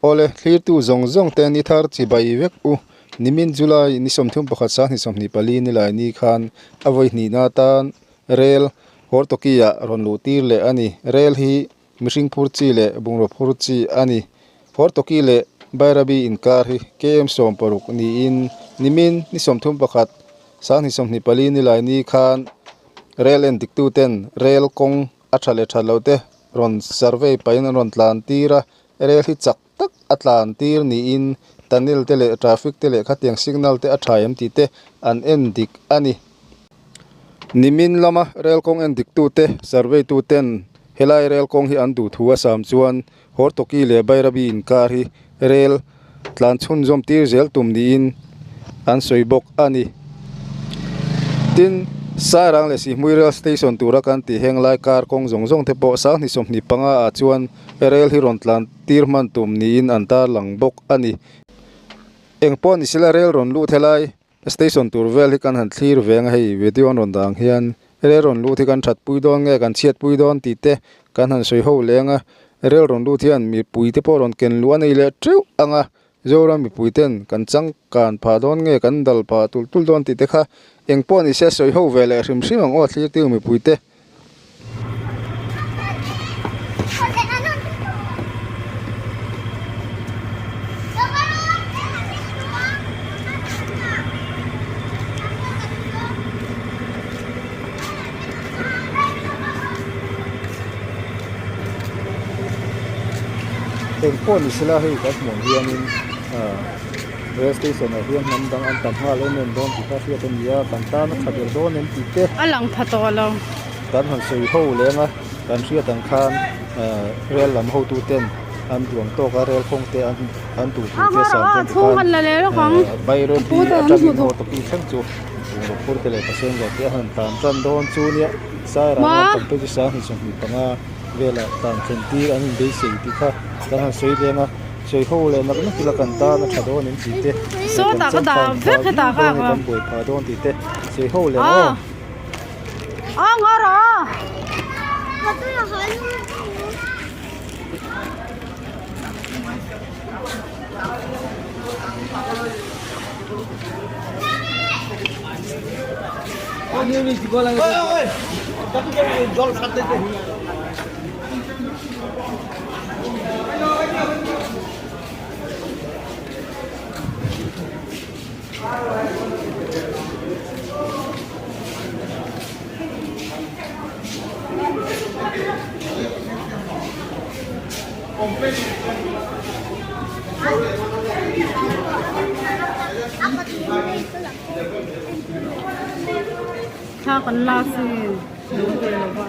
Awle, thlirtu zawng zawng te ni thar chi bai vek u. Nimin July ni 31 2024 nilai ni khan a vawi hnihna atan rel Hortoki ah rawn luh tir leh a ni. Rel hi mihring phur chi leh bungraw phur chi a ni. Hortoki leh Bairabi inkar hi KM 60 niin nimin ni 31 2024 nilai ni khan rel en diktu ten rel kawng a tha leh that loh te rawn survey pahin an rawn tlan tir a, rel hi chak tak a tlan tir niin tunnel te leh traffic te leh khatiang signal te a tha em tih te an en dik a ni. Nimin lama rel kawng en dik tu te survey tu ten helai rel kawng hi an duh thu a sam chuan Hortoki leh Bairabi inkar hi rel tlan chhunzawm tir zel tum niin an sawi bawk a ni. Tin, Sairang leh Sihhmui rail station tura kan tih heng lai kar kawng zawng zawng te pawh 2025 ah chuan rel hi rawn tlan tir hman tum niin an tarlang bawk a ni. Eng pawh ni sela rel rawn lut helai Station tur vel hi kan han thlir ve ang a hei video an rawn dang hian rel rawn lut hi kan that pui dawn nge kan chhiat pui dawn tih te kan han sawi ho leng a rel rawn lut hian mipui te pawh rawn ken luh a nei leh teuh ang a Zoram mipui ten kan changkan phah dawn nge kan dal phah tul tul dawn tih te kha eng pawh ni se sawi ho ve leh hrim hrim ang aw thlir tiu mipui te. Eng pawh ni sela hei kan hmuh ang hianin ah rail station ah hian hnam dang an tam nghal em em dawn tih kha hriat a ni a kan tan a tha ber dawn em tih te a lang pha tawh lo. Kan han sawi ho leng a kan hriat ang khan ah rail lam hotu ten an duang tawk a rail kawng te an an duh thu te san ten ti khan ah Bairabi atangin haw tawpi thleng chu bungraw phur te leh passenger te a han tlan tan dawn chu nia Sairang lam tam te chu 2025 velah tlan thlen tir an inbeisei tih kha kan han sawi leng a. Sawi ho leh nak nak ila kan tan a tha dawn em tih te Saw kan tak a dah changkan vek phah hetah viau ka dawn nge kan buai phah dawn tih te sawi ho leh Ah. aw. Ah nga rawh. Thla kan la sin lung ve lo va.